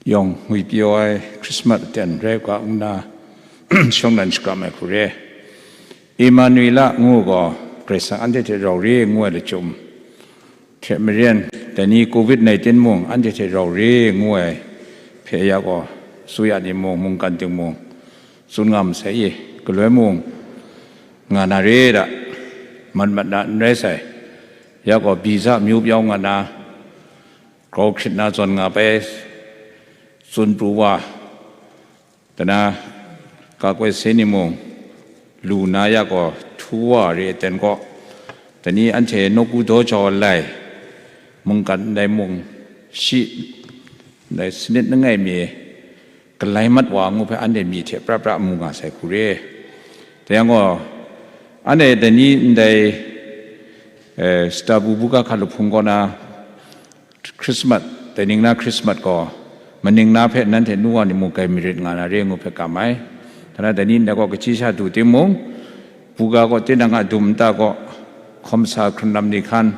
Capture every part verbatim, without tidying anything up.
Yawng ngwipyaw ai Krismas aten rai u ga nna, shawng nan shakram ai hku re. Emanuela ngu gaw, Karai Kasang anhte hte rau re ngu ai lachyum hte maren, dai ni covid nineteen mung anhte hte rau re ngu ai hpe ya gaw, asuya ni mung, mungkan ting mung, tsun nga masai i, galoi mung nga na re da, mat mat na n rai sai, ya gaw, biza amyu pyau nga na, grau hkrit na zawn nga bai, tsun pru wa, dana, kakoi se ni mung, lu na ya gaw, htu wa re aten gaw, dai ni anhte nawku daw jau ai lai, mungkan ndai mung, shi, ndai sanit langai mi, galai mat wa ngu hpe anhte myi hte pra pra mu nga sai hku re. Dai yang gaw, anhte dai ni ndai, eh, Sitabu buga hkalup hpung kaw na Krismas, dai ning na Krismas gaw, maning na hpe nanhte nu wa ni mung grai marit nga na re ngu hpe kam ai. Dana dai ni ndai gaw kaji sha du timung, buga gaw tinang a dum nta gaw, hkawm sa hkrun lam ni hkan,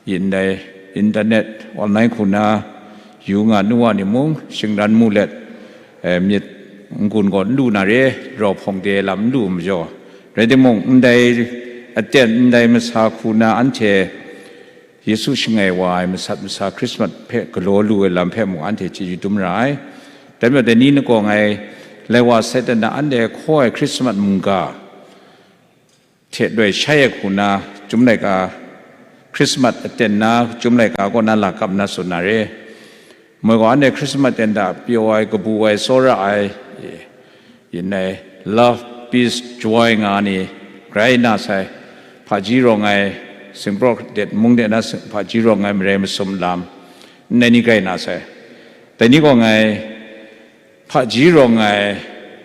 yin dai, internet, online hku na, yu nga nu wa ni mung, shingran mu let, eh, myit n-gun gaw n lu na re, rau hpawng de lam n lu majaw, rai timung, ndai aten, ndai masa hku na anhte Yesu shangai wa ai masat masa Krismas hpe galaw lu ai lam hpe mung anhte chyeju dum ra ai. Dai majaw, dai ni nakaw ngai lai wa sai dat na, anhte hkaw ai Krismas mungga hte loi shai ai hku na, Chyum laika, Krismas aten na Chyum laika kaw na lakap na tsun na re. Moi gaw, anhte Krismas aten hta pyaw ai, kabu ai, tsawra ai, yin ai, love, peace, joy nga ni grai na sai, hpaji rawng ai, singpraw det mung de na sing-, hpaji rawng ai marai masum lam, ndai ni grai na sai. Dai ni gaw ngai, hpaji rawng ai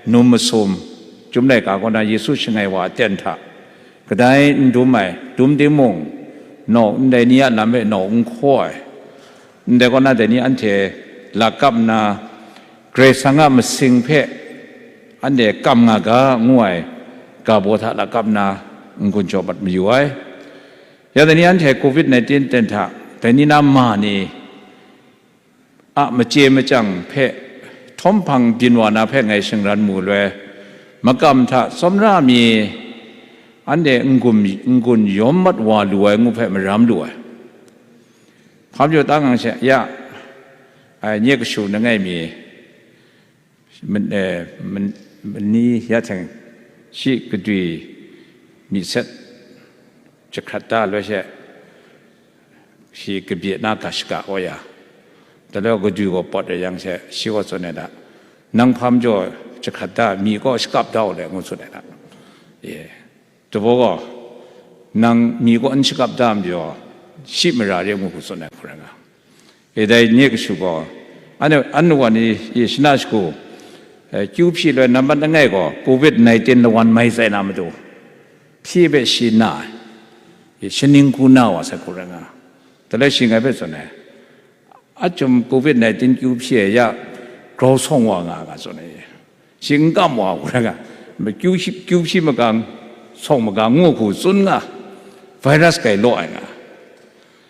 num masum, Chyum laika kaw na Yesu shangai wa aten hta, kadai n dum ai, dum timung, nau ndai ni a lam hpe nau n hkaw ai, ndai kaw na dai ni anhte lakap nna, Karai Kasang a masing hpe anhte kam nga ga ngu ai ga baw hta lakap nna n-gun jaw mat mayu ai. Ya dai ni anhte covid nineteen ten hta, dai ni na ma ni, a machye machyang hpe htawm hpang byin wa na hpe ngai shingran mu loi, makam hta tsawmra mi anhte n-gun, n-gun yawm mat wa lu ai ngu hpe maram lu ai. Hpa majaw ta ngang she, ya, ai, nye kashu langai mi, man-, eh, man-, mani ya hte shi kadwi myit set jahkrat da loi she, shi kabye na ga shaga kaw ya, daloi kadwi gaw pawt ai yang she, shi gaw tsun ai da, nang hpa majaw jahkrat da, myi kaw shakap da u le, ngu tsun ai da. E, dabaw gaw, nang myi kaw n shakap da majaw, shi mara re ngu hku tsun ai hku rai nga. E dai nye kashu gaw, anu, anu wa ni e shana shagu, eh, kyu hpyi loi nambat langai gaw, covid nineteen lawan mai tsai na matu, hpyi hpe shi na ai, e shaning hku na wa sai hku rai nga. Daloi shi ngai hpe tsun ai, a chyum covid nineteen kyu hpyi ai ya, grau sawng wa nga, nga tsun ai. Shi n kam wa hku rai nga, kyu shi, kyu shi magang, sawng magang ngu hku tsun nga, virus grai law ai nga.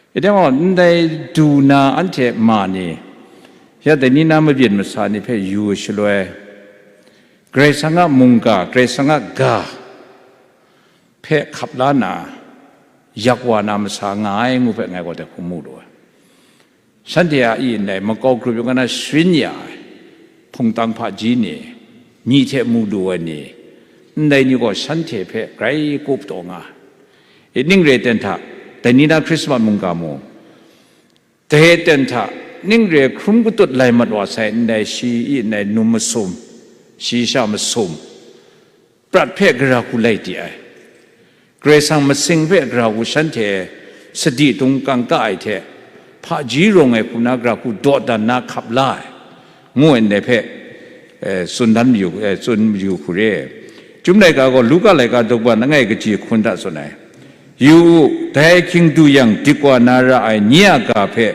E dai gaw, ndai du na anhte ma ni, ya dai ni na mabyin masa ni hpe yu shaloi, Karai Kasang a mungga, Karai Kasang a ga hpe hkap la na, yak wa na masa nga ai ngu hpe ngai gaw dai hku mu lu ai. Shanhte a i ndai makau grup yawng na sharin ya ai, hpungtang hpaji ni, myi hte mu lu ai ni, ndai ni gaw shanhte hpe grai kup taw nga ai. I ning re ten hta, dai ni na Krismas mungga mu, dai ten hta, ning re hkrum katut lai mat wa sai ndai shi i ndai num masum, shi sha masum, prat hpe gara hku lai di ai, Karai Kasang masing hpe gara hku shanhte sadi tung kangka ai hte, hpaji rawng ai hku na gara hku dawdan na hkap la ai, ngu ai ndai hpe, eh, tsun dan mayu, eh, tsun mayu hku re. Chyum laika gaw Luka laika daw ban langai kaji hkun hta tsun ai. Yu u, dai ahkying du yang dik wa na ra ai nye a ga hpe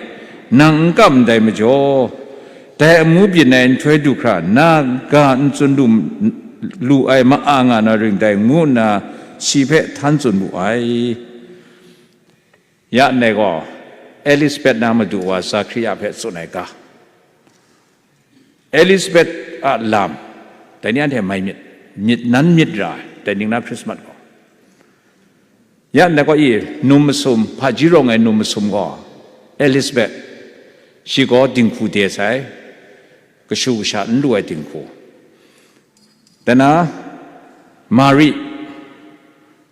nang n kam ndai majaw, dai amu byin ai nhtoi du hkra na ga n tsun lu, lu ai ma-a nga na ring dai, ngu nna shi hpe htan tsun mu ai. Ya ndai gaw, Elisabet na madu wa Zakaria hpe tsun ai ga. Elizabeth a lam, dai ni anhte mai myit, myit nan myit ra, dai ning na Christmas gaw. Ya ndai gaw i, num masum, hpaji rawng ai num masum gaw, Elizabeth, shi gaw dinghku de sai, kashu kasha n lu ai dinghku. Dai na, Mari,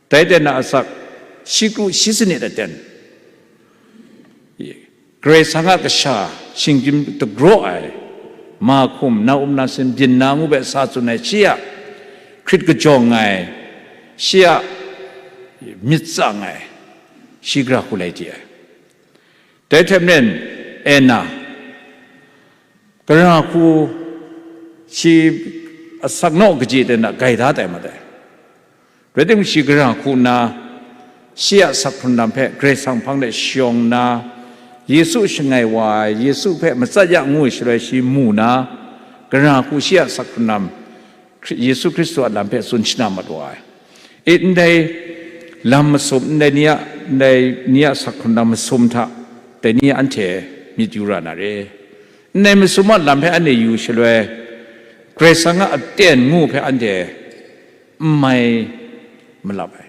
dai ten na asak, shi kru shi sanit aten. Karai Kasang a kasha, shinggyim dagraw ai, mahkum, na um na sin byin na ngu hpe sa tsun ai, shi a hkrit kajawng ai, shi a myit tsang ai, shi gara hku lai di ai. Dai hte maren, Anna, gara hku shi asak naw kaji ten a gaida tai mat ai. Rai timung, shi gara hku nna, shi a asak hkrun lam hpe Karai Kasang hpang de shayawng nna, Yesu shangai wa ai, Yesu hpe matsat ya ngu ai shaloi shi mu na, gara hku shi a asak hkrun lam, Hkri-, Yesu Hkristu a lam hpe tsun shanam mat wa ai. E, ndai lam masum, ndai ni a, ndai ni a asak hkrun lam masum hta, dai ni anhte myit yu ra na re. Ndai masum a lam hpe anhte yu shaloi, Karai Kasang a aten ngu hpe anhte n mai malap ai.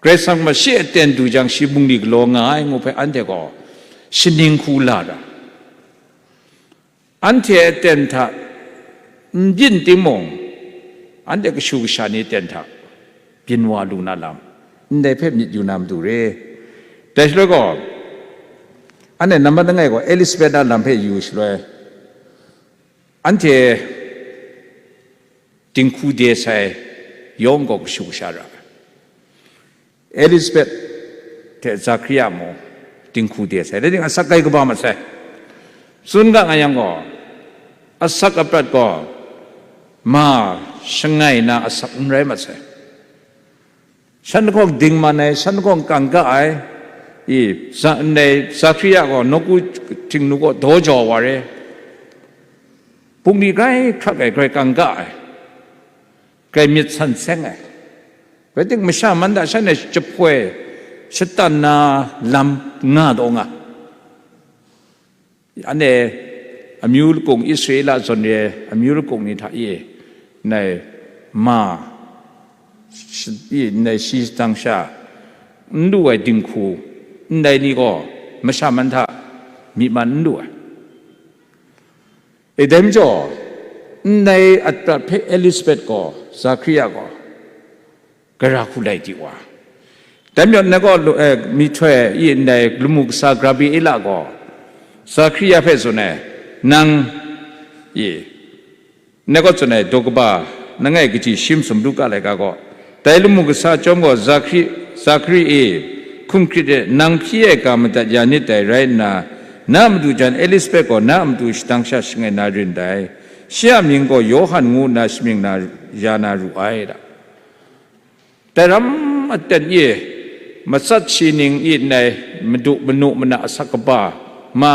Karai Kasang gaw shi aten du jang, shi bungli galaw nga ai ngu hpe anhte gaw shaning hku la ra. Anhte aten hta n byin timung, anhte kashu kasha ni ten hta byin wa lu na lam, ndai hpe myit yu na matu re. Dai shaloi gaw, anhte nambat langai gaw Elizabeth a lam hpe yu shaloi, anhte dinghku de sai yawng gaw kashu kasha ra ai. Elizabeth hte Zakaria mung dinghku de sai, dai ting asak kai kaba masai. Tsun ga nga yang gaw, asak aprat gaw ma shangai na asak n rai masai. Shan lahkawng dingman ai, shan lahkawng kangka ai, i, za-, ndai Zakaria gaw nawku htingnu kaw daw jaw wa re, bungli grai hkrak ai, grai kangka ai, grai myit san seng ai. Rai timung, masha man hta shan e jahpoi shatan na lam nga taw nga. Anhte amyu lakung, Israela zawn re ai amyu lakung ni hta e, ndai ma, shi-, i, ndai shi shadang sha n lu ai dinghku, ndai ni gaw masha man hta myi man n lu ai. E, dai majaw, ndai aprat hpe Elizabeth gaw, Zakaria gaw, gara hku lai di wa. Dai majaw, ngai gaw lu-, eh, myihtoi i ndai lamu kasa Gabriela gaw, Zakaria hpe tsun ai, nang, i, ngai gaw tsun ai, daw kaba, langai kaji shi masum Luka laika gaw, dai lamu kasa chyawm gaw, Zakari, Zakari e, hkum hkrit e, nang hpyi ai ga madat ya nit dai rai nna, na a matu jan Elizabeth gaw na a matu shadang sha shangai na rin dai. Shi a mying gaw Yawhan ngu nna shamying na, ya na ru ai, da. Dai ram aten e, matsat shi ning e ndai madu manu mana asak kaba, ma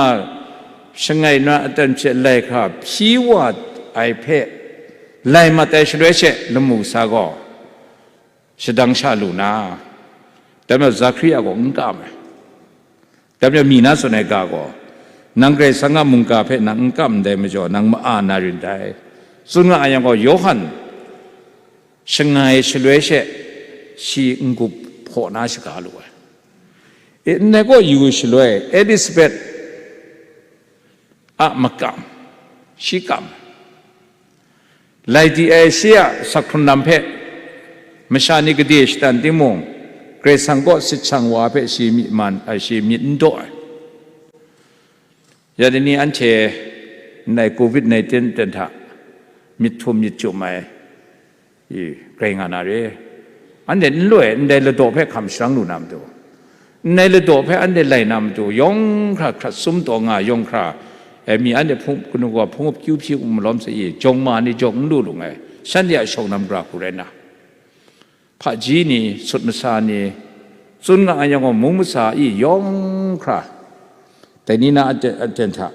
shangai na aten hte lai hkra hpyi wa ai hpe, lai mat ai shaloi she lamu kasa gaw, shadang sha lu na, dai majaw Zakaria gaw n kam ai. Dai majaw mi na tsun ai ga gaw, nang Karai Kasang a mungga hpe nang n kam ndai majaw, nang ma-a na rin dai. Tsun nga ai yang gaw, Yawhan shangai shaloi she, shi n-gup hpaw na shaga lu ai. E, ndai gaw yu shaloi, Elizabeth a makam, shi kam. Lai di ai shi a asak hkrun lam hpe, masha ni gade shatan timung, Karai Kasang kaw sit shang wa hpe shi myi man, ai, shi myit n daw ai. Ya dai ni anhte ndai covid nineteen ten hta myit htum myit chyum ai, i, grai nga na re. Anhte n loi, ndai ladaw hpe hkam sharang lu na matu, ndai ladaw hpe anhte lai na matu, yawng hkra hkrat sum taw nga, yawng hkra, e, mi anhte hpung, kanu kaw hpung up kyu hpyi u malawm sa i, jawng ma ni jawng n lu lu ai, shanhte a shawng nam gara hku rai nna, hpaji ni, sut masa ni, tsun nga ai yang gaw, mung masa i yawng hkra, dai ni na aten, aten hta,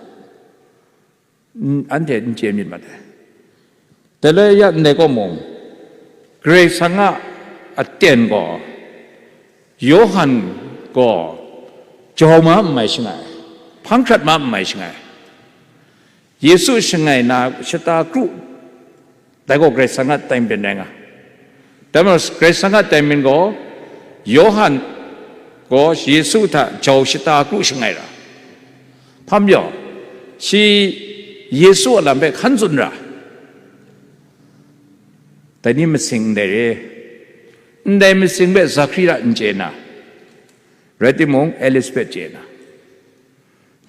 n-, anhte n chye myit mat ai. Dai lai ya ndai gaw mung, Karai Kasang a aten gaw, Yawhan gaw jau ma n mai shangai, hpang hkrat ma n mai shangai. Yesu shangai na shata kru, dai gaw Karai Kasang a tai maren rai nga. Dai majaw Karai Kasang a tai maren gaw, Yawhan gaw Yesu hta jau shata kru shangai ra. Hpa majaw, shi Yesu a lam hpe hkan tsun ra. Dai ni masing ndai re. Ndai masing hpe Zakaria n chye na, rai timung, Elisabet chye na.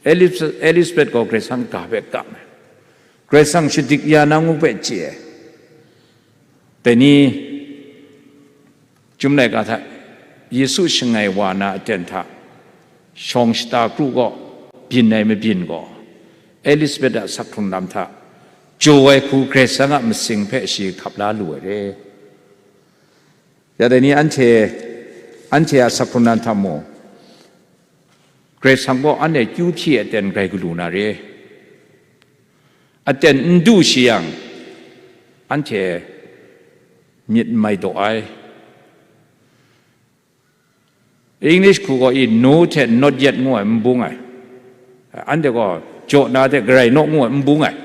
Elis-, Elisabet gaw Karai Kasang ga hpe kam ai. Karai Kasang shadik ya na ngu hpe chye ai. Dai ni, Chyum laika hta Yesu shangai wa na aten hta shawng shata kru gaw byin ai mabyin gaw, Elisabet a sak hkrung lam hta jaw ai hku Karai Kasang a masing hpe shi hkap la lu ai re. Ya dai ni anhte, anhte a sak hkrung lam hta mung, Karai Kasang gaw anhte kyu hpyi aten grai galu na re. Aten n du shi yang, anhte myit n mai daw ai. English hku gaw i no hte not yet ngu ai n bung ai. Anhte gaw jaw na hte garai naw ngu ai n bung ai.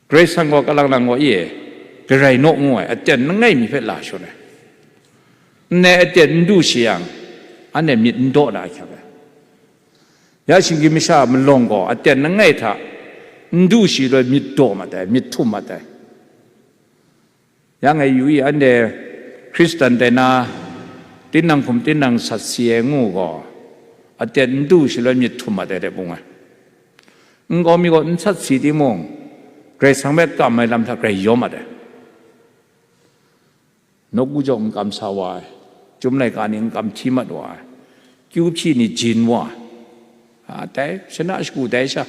Karai Kasang gaw kalang lang gaw e, garai naw ngu ai, aten langai mi hpe la shangun ai. Ndai aten n du shi yang, anhte myit n daw na ahkyak ai. Ya shinggyim masha a malawng gaw aten langai hta n du shi loi myit daw mat ai, myit htum mat ai. Ya ngai yu i, anhte Hkristan tai na, tinang hkum tinang sat si ai ngu gaw, aten n du shi loi myit htum mat ai hte bung ai. Nkau mi gaw n sat si timung, Karai Kasang hpe kam ai lam hta grai yawm mat ai. Nawku jawng n kam sa wa ai, Chyum laika ni n kam hti mat wa ai, kyu hpyi ni jin wa ai, a, dai, shana shagu dai sha.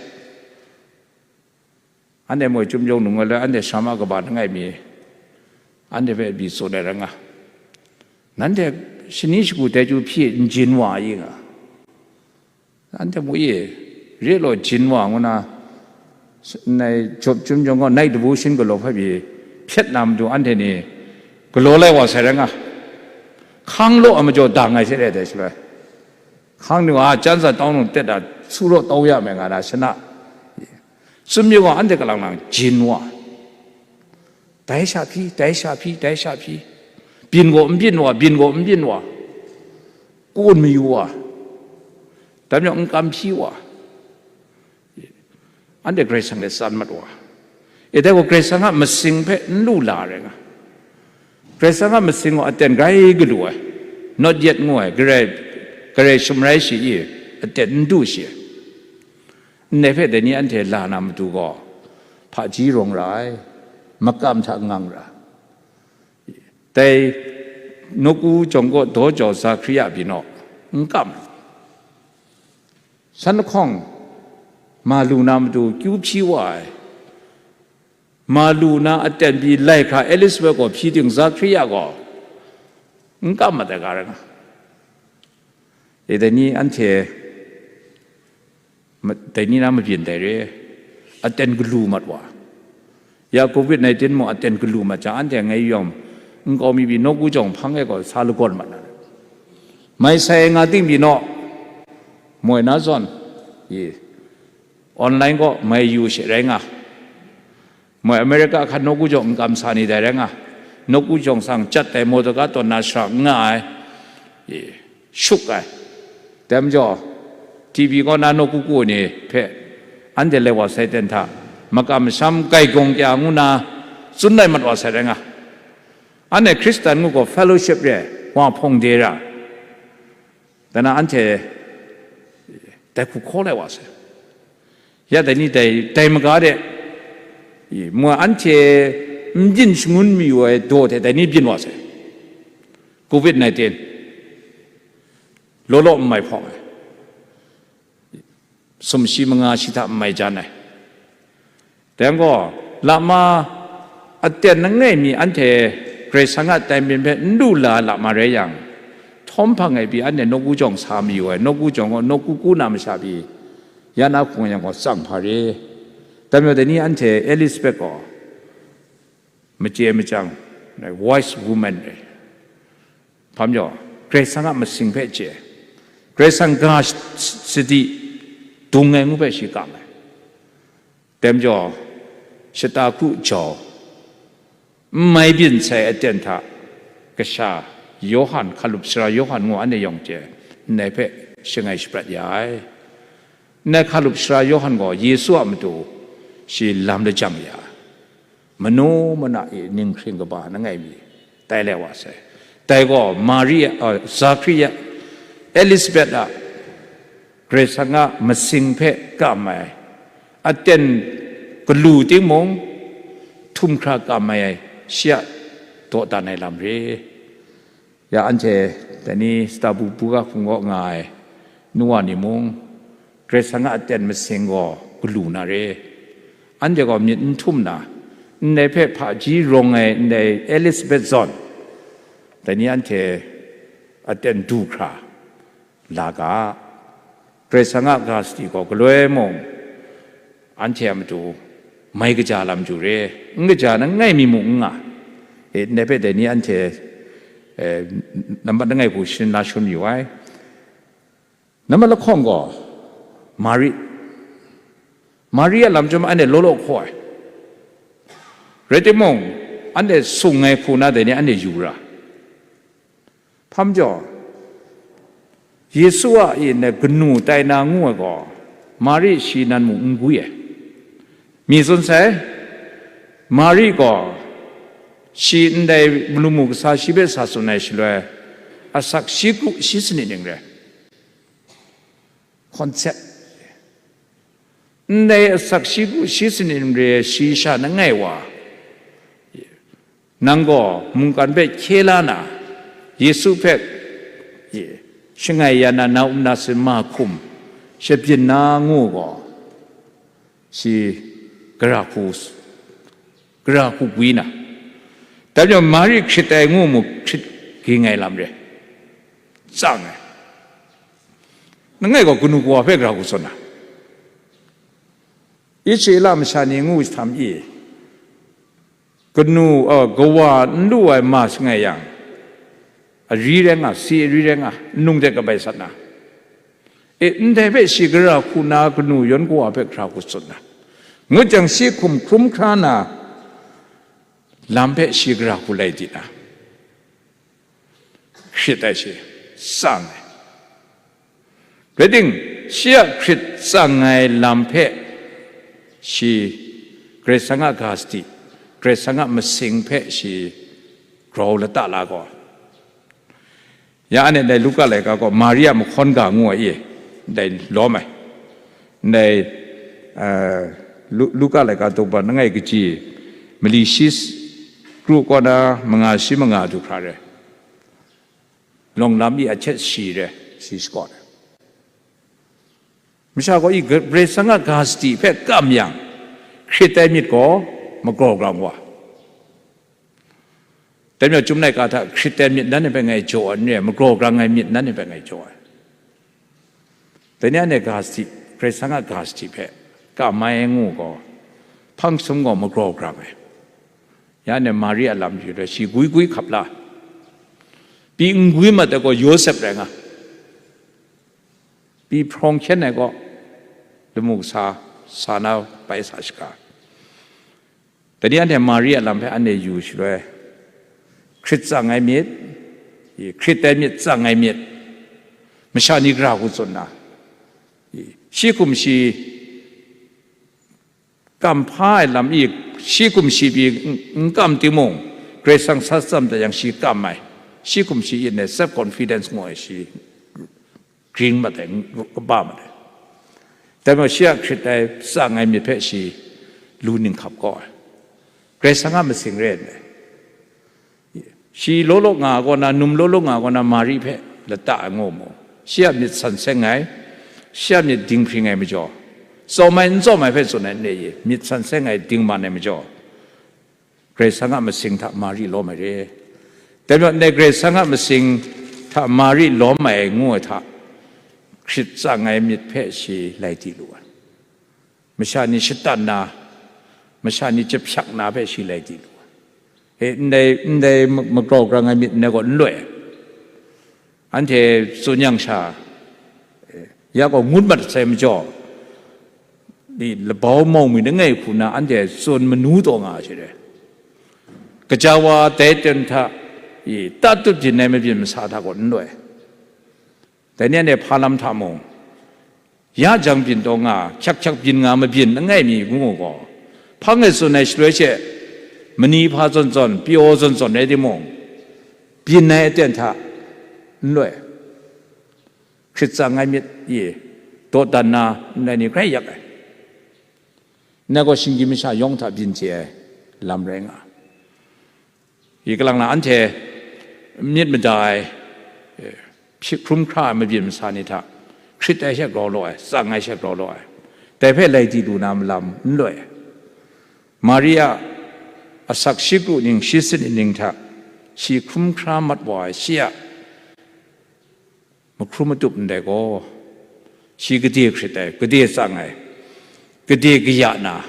Anhte moi Chyum jawng nung ai loi, anhte shama kaba langai mi, anhte hpe bi tsun ai rai nga. Nanhte shani shagu dai kyu hpyi n jin wa ai i nga. Anhte mu i, re law jin wa ngu na, nai jawp Chyum jawng gaw nai devotion galaw hpe pyi hpyet na matu anhte ni galaw lai wa sai rai nga. Hkang law a majaw dang ai she re dai shaloi, hkang ni wa a chyan sa tau nung tet a su law tau ya me nga na shana. Tsun myit gaw anhte kalang lang jin wa. Dai sha hpyi, dai sha hpyi, dai sha hpyi. Byin gaw n byin wa, byin gaw n byin wa. Kun mayu wa. Dai majaw n kam hpyi wa. Anhte Karai Kasang hte tsan mat wa. E dai gaw Karai Kasang a masing hpe n lu la ai rai nga. Karai Kasang a masing gaw aten grai galu ai. Not yet ngu ai, garai, garai shamrai shi i, aten n du shi ai. Ndai hpe dai ni anhte la na matu gaw, hpaji rawng ra ai, makam hta ngang ra. Dai nawku jawng kaw daw jau Zakaria byin naw, n kam. San lahkawng ma lu na matu kyu hpyi wa ai, ma lu na aten pyi lai hkra Elisabet gaw hpyi ting Zakaria gaw n kam mat ai ga rai nga. E dai ni anhte, ma-, dai ni na mabyin dai re, aten galu mat wa. Ya covid nineteen mung aten galu mat jang, anhte ngai yawng nkau mi pyi nawku jawng hpang e gaw sa lagawn mat na. Mai sai nga ting pyi naw, moi na zawn, i, online gaw mai yu she rai nga. Moi America hkan nawku jawng n kam sa ni dai rai nga, nawku jawng sang chyat ai motor ka tawn na shara n nga ai, e, shuk ai. Dai majaw, T V kaw na nawku ku ni hpe, anhte lai wa sai ten hta, makam masham gaigawng kya ngu na, tsun lai mat wa sai rai nga. Anhte Hkristan ngu gaw fellowship re, wa hpawng de ra. Dai na anhte dai hku hkaw lai wa sai. Ya dai ni dai, dai maga de, i, mwa anhte n byin shangun mayu ai daw hte dai ni byin wa sai. covid nineteen, law law n mai hpawng ai. Sumshi manga shi hta n mai jan ai. Dai gaw, lama aten langai mi anhte Karai Kasang a tai maren hpe n lu la lama rai yang, htawm hpang e pyi anhte nawku jawng sa mayu ai, nawku jawng gaw nawku ku na masha pyi, ya na hpung yang gaw tsang hpa re. Dai majaw dai ni anhte Elisabet gaw machye machyang, wise woman re. Hpa majaw, Karai Kasang a masing hpe chye ai. Karai Kasang ga sh-, sadi, dung ai ngu hpe shi kam ai. Dai majaw, shata kru jau, n mai byin sai aten hta, kasha Yawhan, hkalup sara Yawhan ngu anhte yawng hte, ndai hpe shangai shaprat ya ai. Ndai hkalup sara Yawhan gaw Yesu a matu shi lam lajang ya ai. Manu mana e ninghkring kaba langai mi tai lai wa sai. Dai gaw Mari a, Zakari a, Elisabet a, Karai Kasang a masing hpe kam ai, aten galu timung, htum hkra kam ai, shi a dawdan ai lam re. Ya anhte dai ni Stabu Buga hpung kaw nga ai nu wa ni mung, Karai Kasang a aten masing gaw galu na re. Anhte gaw myit n htum na, ndai hpe hpaji rawng ai ndai Elisabet zawn, dai ni anhte aten du hkra la ga. Karai Kasang a ga sadi gaw galoi mung, anhte a matu mai kaja lam ju re, n kaja na ngai mi mung n nga. E, ndai hpe dai ni anhte, eh, nambat langai hku sharin la shangun yu ai. Nambat lahkawng gaw, Mari. Mari a lam chyawm anhte law law hkaw ai. Rai timung, anhte sung ai hku na dai ni anhte yu ra. Hpa majaw, Yesu a ayin e kanu tai na ngu ai gaw, Mari shi nan mung n gwi ai. Mi tsun sai, Mari gaw shi ndai malu mu kasa shi hpe sa tsun ai shaloi, asak shi kru shi sanit ning rai. Concept. Ndai asak shi kru shi sanit ning rai shi sha langai wa, nang gaw mungkan hpe hkye la na, Yesu hpe shangai ya na, na um na sin ma hkum shabyin na ngu gaw, shi gara hku, gara hku gwi na, dai majaw Mari hkrit ai ngu mu, hkrit ging ai lam re, tsang ai. Langai gaw kanu kawa hpe gara hku tsun na, Israela masha ni ngu htam i, kanu, uh, kawa n lu ai ma shangai yang, ari rai nga, si ari rai nga, nung de kabai sat na. E, ndai hpe shi gara hku na kanu yawn kawa hpe gara hku tsun na. Ngut jang shi hkum hkrum hkra na, lam hpe shi gara hku lai di na. Hkrit ai shi, tsang ai. Rai ting, shi a hkrit tsang ai lam hpe shi Karai Kasang a ga sadi, Karai Kasang a masing hpe shi grau lata la gaw, ya anhte ndai Luka laika gaw Maria mahkawn ga ngu ai e, ndai lawm ai. Ndai, eh, Lu-, Luka laika daw ba langai kaji, mali shi s-, kru kaw na manga shi manga du hkra re. Lawng lam i ahtet shi re, shi shakawn ai. Masha gaw i Karai Kasang a ga sadi hpe kam yang, hkrit ai myit gaw magraw grang wa. Dai majaw, Chyum laika hta hkrit ai myit nanhte hpe ngai jaw ai n re, magraw grang ai myit nanhte hpe ngai jaw ai. Dai ni anhte ga sadi, Karai Kasang a ga sadi hpe kam ai ngu gaw, hpang sum gaw magraw grang ai. Ya anhte Mari a lam yu let, shi gwi gwi hkap la, pyi n gwi mat ai gaw Yawsep rai nga, pyi hprawng hkyen ai gaw, lamu kasa sa na bai sa shaga. Dai ni anhte Mari a lam hpe anhte yu shaloi, hkrit tsang ai myit, hkrit ai myit tsang ai myit, masha ni gara hku tsun na, shi hkum shi kam hpa ai lam i, shi hkum shi pyi n, n kam timung, Karai Kasang sa tsam dat yang shi kam ai, shi hkum shi in ai self confidence ngu ai shi gring mat ai, kaba mat ai. Dai majaw shi a hkrit ai tsang ai myit hpe shi lu ning hkap kau ai. Karai Kasang a masing re ai. Shi law law nga ai kaw na, num law law nga ai kaw na, Mari hpe lata ai ngu mu. Shi a myit san seng ai, shi a myit dinghpring ai majaw, tsawm ai n tsawm ai hpe tsun ai n re i, myit san seng ai dingman ai majaw, Karai Kasang a masing hta Mari lawm ai re. Dai majaw, ndai Karai Kasang a masing hta Mari lawm ai ngu ai hta, hkrit tsang ai myit hpe shi lai di lu ai. Masha ni shatan na, masha ni jahpyak na hpe shi lai di lu ai. E, ndai, ndai ma-, magraw grang ai myit ndai gaw n loi. Anhte tsun yang sha, e, ya gaw ngut mat sai majaw, di labau mawng mi langai hku na anhte tsun manu taw nga ai she re. Gaja wa dai ten hta i tatut byin ai mabyin masa hta gaw n loi. Dai ni anhte hpa lam hta mung, ya jang byin taw nga, hkyak hkyak byin nga mabyin langai mi ngu gaw, hpang e tsun ai shaloi she, mani hpa zawn zawn, pyaw zawn zawn rai timung, byin ai aten hta n loi. Hkrit tsang ai myit e dawdan na ndai ni grai yak ai. Ngai gaw shinggyim masha yawng hta byin chye ai lam rai nga. I kalang na anhte myit mada ai, eh, hpyi hkrum hkra ai mabyin masa ni hta hkrit ai she grau law ai, tsang ai she grau law ai, dai hpe lai di lu na malam n loi. Maria asak shi kru ning, shi sanit ning hta shi hkrum hkra mat wa ai, shi a mahkrum matup ndai gaw, shi gade hkrit ai, gade tsang ai, gade kaya na,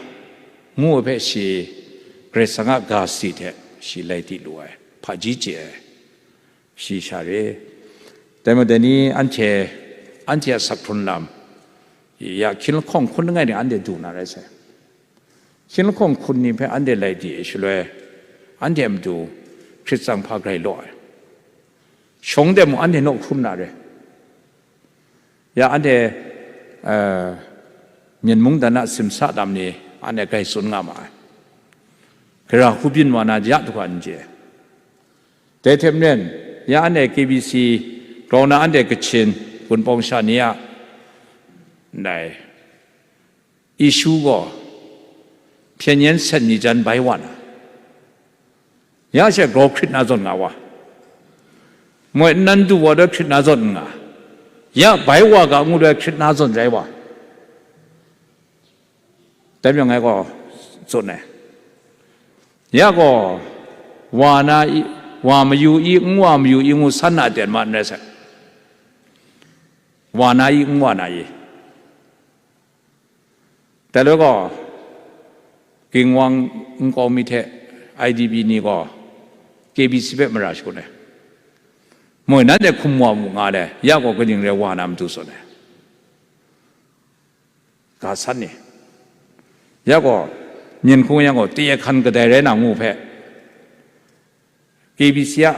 ngu ai hpe shi Karai Kasang a ga sadi hte shi lai di lu ai, hpaji chye ai, shi sha re. Dai majaw dai ni anhte, anhte a sak hkrun lam, ya hkying lahkawng hkun langai ni anhte du na rai sai. Hkying lahkawng hkun ni hpe anhte lai di ai shaloi, anhte a matu hkrit tsang hpa grai law ai. Shawng de mung anhte naw hkrum na re. Ya anhte, eh, myen mungdan a simsa lam ni anhte grai tsun nga ma ai. Gara hku byin wa na ya du ga n chye. Dai hte maren, ya anhte K B C grau na anhte Kachin Wunpawng sha ni a ndai issue gaw, hpyen yen sen mi jan bai wa na, ya she grau hkrit na zawn nga wa, moi nnan du wa doi hkrit na zawn n nga, ya bai wa ga ngu doi hkrit na zawn rai wa, dai myang ngai gaw tsun ai. Ya gaw, wa na i, wa mayu i, n wa mayu i ngu san na aten ma n rai sai. Wa na i, n wa na i. Dai loi gaw, Ginwang nkau mi hte I D P ni gaw K B C hpe mara shangun ai. Moi nanhte hkum wa mu nga le, ya gaw kaning rai wa na matu tsun ai. Ga san ni. Ya gaw, myen hkung yang gaw, teye hkan kadai rai na ngu hpe, K B C a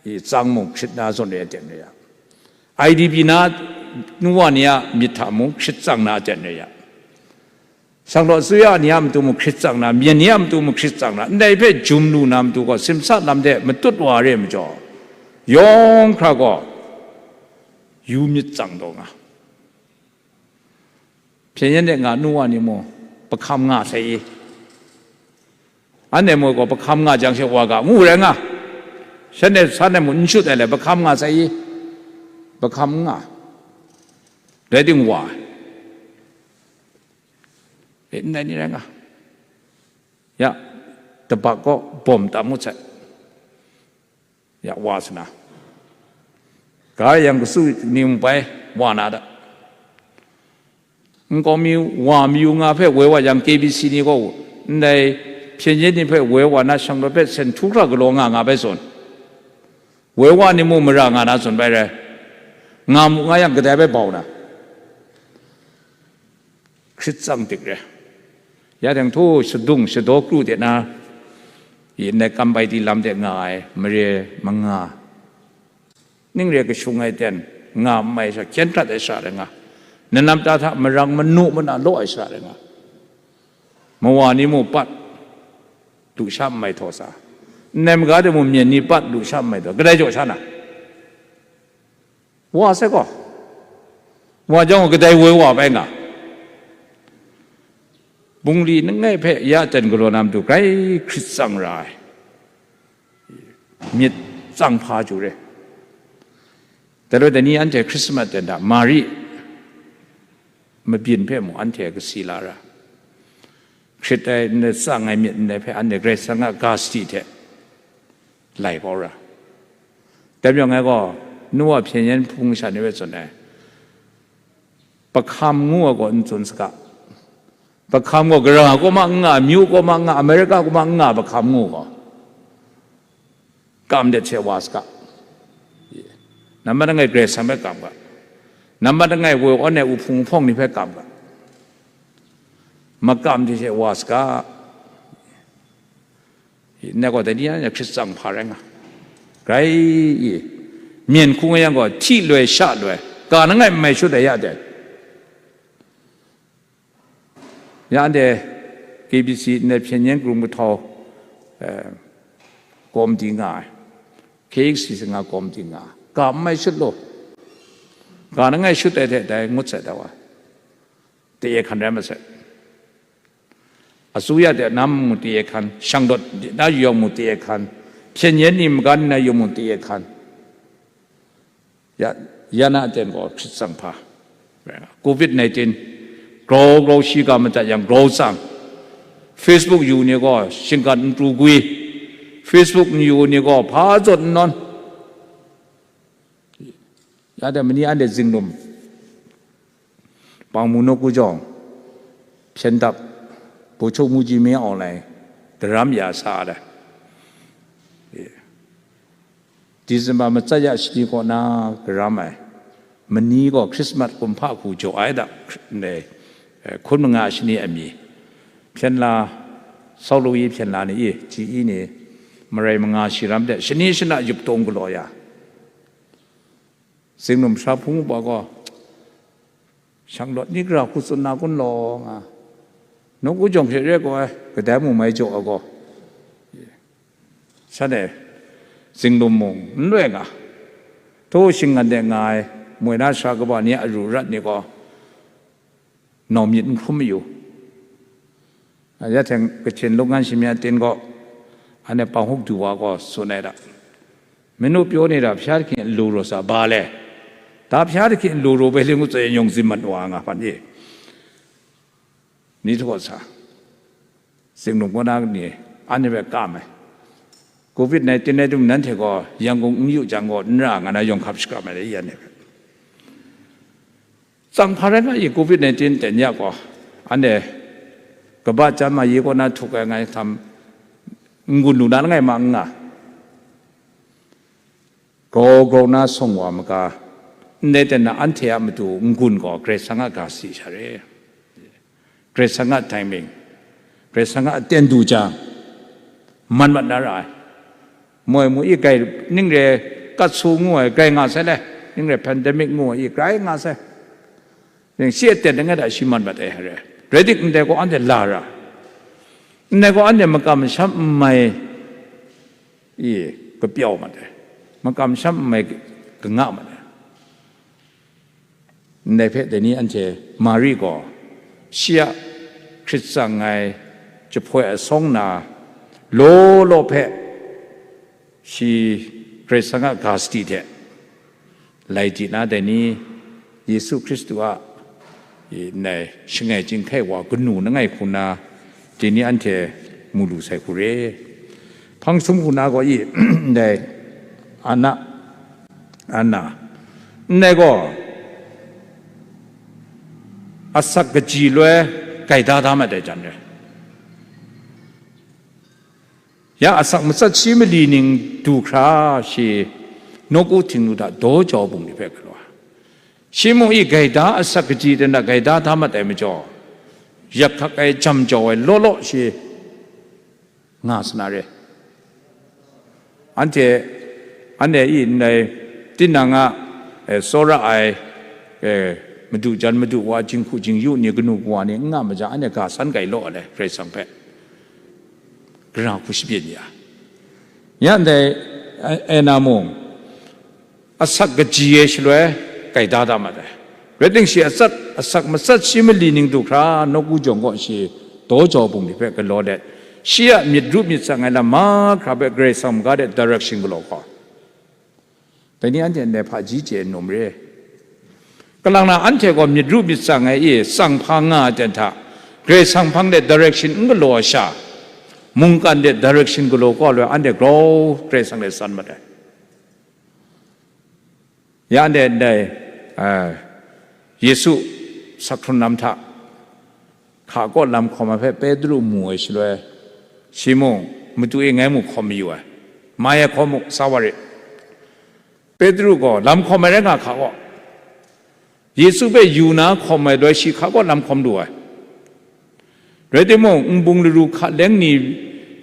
i tsang mung hkrit na zawn re ai ten re ya, I D P na nu wa ni a myit hta mung hkrit tsang na ten re ya, Shanglawt Asuya ni a matu mung hkrit tsang na, myen ni a matu mung hkrit tsang na, ndai hpe jum lu na matu gaw, simsa lam de matut wa re ai majaw, yawng hkra gaw yu myit tsang taw nga. Hpyen yen de nga nu wa ni mung, pahkam nga sai i. Anhte moi gaw pahkam nga jang she wa ga ngu rai nga. Shanhte san e mung n shut ai le, pahkam nga sai i. Pahkam n nga. Rai ting wa ai. E, ndai ni rai nga. Ya, tabak gaw bawm tam ngut sai. Ya, wa sa na. Ga yang kasu ni mung bai wa na da. Nkau mi wa mayu nga hpe woi wa yang, K B C ni gaw ndai hpyen yen ni hpe woi wa na, shanglawt hpe sen htu hkra galaw nga nga bai zawn, woi wa ni mung mara nga na zawn bai rai, nga mu nga yang kadai bai bau na. Hkrit tsang dik re. Ya dang htu shadung shadaw kru de na, i ndai kam bai di lam de nga ai mare manga, ning re kashung ai ten nga n mai sha, hkyen hkrat ai sha rai nga, nanam ta hta marang manu mana law ai sha rai nga, mawa ni mu pat lusha n mai htaw sa, ndai maga de mu myen ni pat lusha n mai htaw, kadai jaw sha na? Wa sai gaw, wa jang gaw kadai woi wa bai nga. Bungli langai hpe ya ten galaw na matu grai hkrit tsang ra ai, myit tsang hpa chyu re. Dai loi dai ni anhte Hkrismas ten hta Mari mabyin hpe mung anhte kasi la ra, hkrit ai, n tsang ai myit ndai hpe anhte Karai Kasang a ga sadi hte lai kau ra. Dai majaw ngai gaw, nu wa hpyen yen hpung sha ni hpe tsun ai, pahkam ngu ai gaw n tsun saga. Pahkam gaw gara kaw ma n nga, myu kaw ma n nga, Amerika kaw ma n nga, pahkam ngu gaw, kam det hte wa saga. Nambat langai Karai Kasang hpe kam ga. Nambat langai woi awn ai uhpung uhpawng ni hpe kam ga. Makam hte she wa saga. Ngai gaw dai ni na hkrit tsang hpa rai nga. Grai i, myen hkung yang gaw, hti loi, sha loi, ka na ngai n mai shut ai ya de. Ya anhte K B C ndai hpyen yen grung kahtau, eh, kawmti nga ai, K X C si nga kawmti nga ai, ka n mai shut law, ka na ngai shut ai hte dai ngut sai da wa, teye hkan rai masai. Asuya de na mung teye hkan, shang dawt na yawng mung teye hkan, hpyen yen ni magan na yawng mung teye hkan. Ya, ya na aten gaw hkrit tsang hpa. Covid nineteen, grau grau shi ga madat yang grau tsang. Facebook yu ni gaw shingkat n pru gwi. Facebook n yu ni gaw hpa zawn n nawn. Ya de mani anhte zinglum. Pangmu nawku jawng, hpyen dap, Bawchuk mu ji me awng lai, daram ya sa ai. December matsat ya shani kaw na karam ai, mani gaw Christmas kumhpa hku jaw ai da, ne, eh, hkun manga shani amyi, hpyen la, Saulu yi hpyen la ni i, ji i ni, marai manga shi ram de, shani shana yup tawng galaw ya. Zinglum sara hpung upa gaw, shang lawt ni gara hku tsun na kun law nga, nawku jawng hte re gaw ai, kadai mung mai jaw ai gaw, shanhte zinglum mung n loi nga, htaw shinggan de nga ai, moi na sara kaba ni a ru rat ni gaw, nau myit n hkrum mayu. Ya hte Kachin lung ngan shamya tin gaw, anhte Panghuk du wa gaw tsun ai da, manu pyaw ni da hpya hkyin lu raw sa ba le, da hpya hkyin lu raw bai le ngut tsai yawng zin mat wa nga hpan ye, ni htaw sa, zinglung kaw na ni, anhte hpe kam ai. Covid nineteen ai dum nanhte gaw Yangon n yu jang gaw, n ra nga na yawng hkap shakap ai le, i anhte hpe. Tsang hpa rai nga i, covid nineteen ten ya gaw, anhte kaba chyam ma ye kaw na htuk ai ngai htam, n-gun lu na langai ma n nga, grau grau na sawng wa maga, ndai ten na anhte a matu n-gun gaw Karai Kasang a ga si sha re. Karai Kasang a timing, Karai Kasang a aten du jang, man mat na ra ai. Moi mu i grai, ning re, katsu ngu ai, grai nga sai le, ning re, pandemic ngu ai, i grai nga sai. Ning shi aten da ngai da shi man mat ai re. Rai dik ndai gaw anhte la ra. Ndai gaw anhte makam masham n mai i kapyau mat ai. Makam masham n mai kanga mat ai. Ndai hpe dai ni anhte Mari gaw shi a hkrit tsang ai jahpoi asawng na law law hpe shi Karai Kasang a ga sadi hte lai di na dai ni, Yesu Hkristu a, i, ndai shangai chyinghkai wa kanu langai hku na, dai ni anhte mu lu sai hku re. Hpang sum hku na gaw i, ndai Ana, Ana, ndai gaw asak kaji loi gaida da mat ai jan re. Ya asak matsat shi mali ning du hkra shi nawku htingnu hta daw jau bungli hpe galaw ai. Shi mung i gaida asak kaji ten hta gaida da mat ai majaw, yak hkak ai jam jau ai law law shi nga sa na re. Anhte, anhte i ndai tinang a, eh, tsawra ai, eh, madu jan madu wa, jinghku jingyu ni, kanu kawa ni n nga maja, anhte ga san gai law ai le, Karai Kasang hpe. Gara hku shabyin ya. Ya ndai, eh, Ana mung, asak kaji ai shaloi gaida da mat ai. Rai timung shi atsat, asak matsat shi mali ning du hkra nawku jawng kaw shi daw jau bungli hpe galaw let, shi a myit ru myit tsang ai lam mahkra hpe Karai Kasang maga de direction galaw hkawm. Dai ni anhte ndai hpaji chye n num re. Kalang na anhte gaw myit ru myit tsang ai i tsang hpa nga ai ten hta, Karai Kasang hpang de direction n galaw ai sha, mungkan de direction galaw kau ai loi anhte grau Karai Kasang de san mat ai. Ya ndai, ndai, ah, Yesu sak hkrun lam hta, hka kaw lam hkawm ai hpe Petru mu ai shaloi, shi mung, Madu e, ngai mu hkawm mayu ai, mai ai hkawm mu, sa wa rit. Petru gaw lam hkawm ai rai nga hka kaw, Yesu hpe yu na hkawm ai loi shi hka kaw lam hkawm lu ai. Rai timung, nbung laru hka leng ni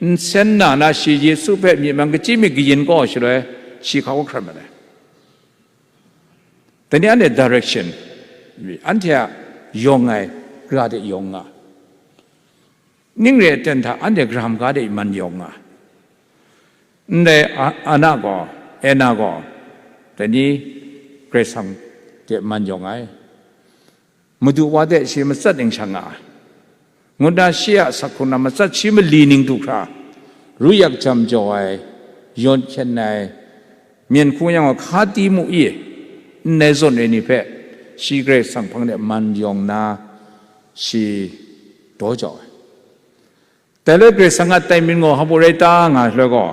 nsen na na shi Yesu hpe myi man kachyi myit kayin kau shaloi, shi hkau hkrat mat ai. Dai ni anhte direction, anhte a yawng ai, gara de yawng nga, ning re aten hta anhte gara hkam ga de man yawng nga, ndai A-, Ana gaw, Ena gaw, dai ni Karai Kasang de man yawng ai. Madu wa de shi matsat ningsha nga ai, ngut na shi a sak hkrung na matsat shi mali ning du hkra, ru yak jam jaw ai, yawn hkyen ai, myen hkung yang gaw hka ti mu i, ndai zawn ai ni hpe shi Karai Kasang hpang de man yawng na, shi daw jau ai. Dai loi Karai Kasang a tai myit gaw hpa rai ta nga shaloi gaw,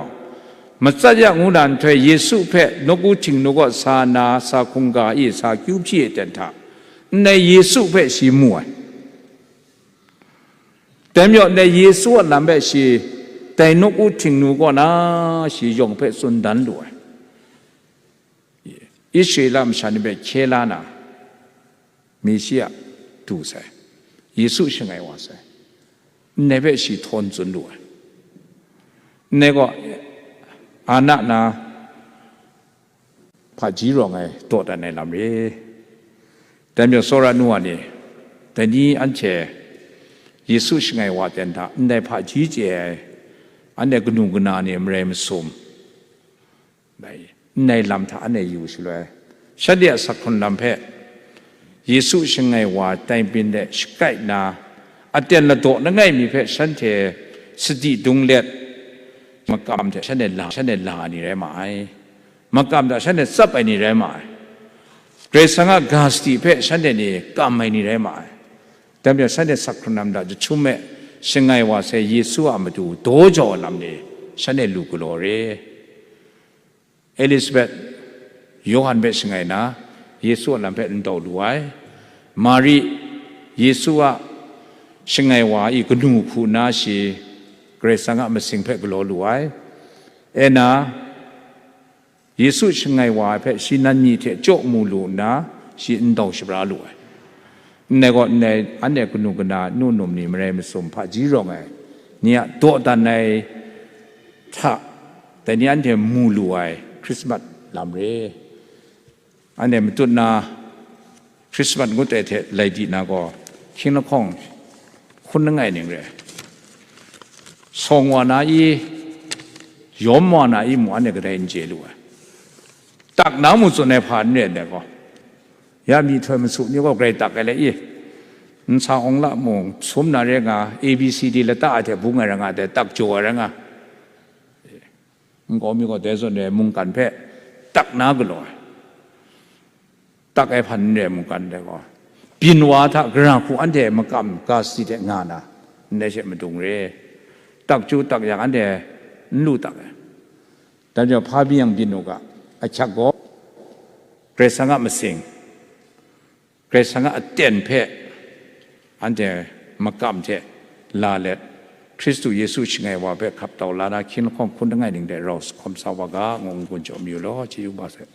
matsat ya ngu na nhtoi Yesu hpe nawku htingnu kaw sa na sa hkungga i sa kyu hpyi ai ten hta, ndai Yesu hpe shi mu ai. Dai majaw ndai Yesu a lam hpe shi dai nawku htingnu kaw na shi yawng hpe tsun dan lu ai. Israela masha ni hpe hkye la na, Meshia du sai, Yesu shangai wa sai, ndai hpe shi htawn tsun lu ai. Ndai gaw, Ana na hpaji rawng ai dawdan ai lam re. Dai majaw tsawra nu wa ni, dai ni anhte Yesu shangai wa ten hta ndai hpaji chye ai, anhte kanu kana ni marai masum, bai, ndai lam hta anhte yu shaloi, shanhte a sak hkrung lam hpe Yesu shangai wa tai byin de shakai nna, aten ladaw langai mi hpe shanhte sadi dung let, makam hte shanhte la, shanhte la ai ni rai ma ai. Makam hta shanhte tsap ai ni rai ma ai. Karai Kasang a ga sadi hpe shanhte ni kam ai ni rai ma ai. Dai majaw shanhte sak hkrung lam hta jahtum e shangai wa sai Yesu a matu daw jau ai lam ni shanhte lu galaw re. Elisabet, Yawhan hpe shangai na, Yesu a lam hpe n dau lu ai. Mari, Yesu a shangai wa i kanu hku nna shi Karai Kasang a masing hpe galaw lu ai. Ena, Yesu shangai wa ai hpe shi nan myi hte chyaw mu lu nna, shi n dau shabra lu ai. Ndai gaw, ndai anhte kanu kana nu num ni marai masum hpaji rawng ai ni a dawdan ai hta, dai ni anhte mu lu ai Hkrismat lam re. Anhte matut na Hkrismat ngut ai hte lai di na gaw, hkying lahkawng hkun langai ning re. Sawng wa na i, yawm wa na i mung anhte kadai n chye lu ai. Tak na mu tsun ai hpa n re ndai gaw, ya myihtoi masu ni gaw grai tak ai le i, nsa awng la mung sum na re nga, A B C D lata ai hte bung ai rai nga, dai tak jaw ai rai nga. Nkau mi gaw dai zawn re mungkan hpe tak na galaw ai, tak ai hpan n re mungkan dai gaw, byin wa hta gara hku anhte makam ga sadi hte nga na, ndai she madung re, tak chyu tak yang anhte n lu tak ai. Dai majaw hpa byin yang byin u ga, ahkyak gaw Karai Kasang a masing, Karai Kasang a aten hpe anhte makam hte la let, Hkristu Yesu shangai wa hpe hkap tau la na, hkying lahkawng hkun langai ning de rau sa hkawm sa wa ga, ngu n-gun jaw mayu law, chyeju ba sai.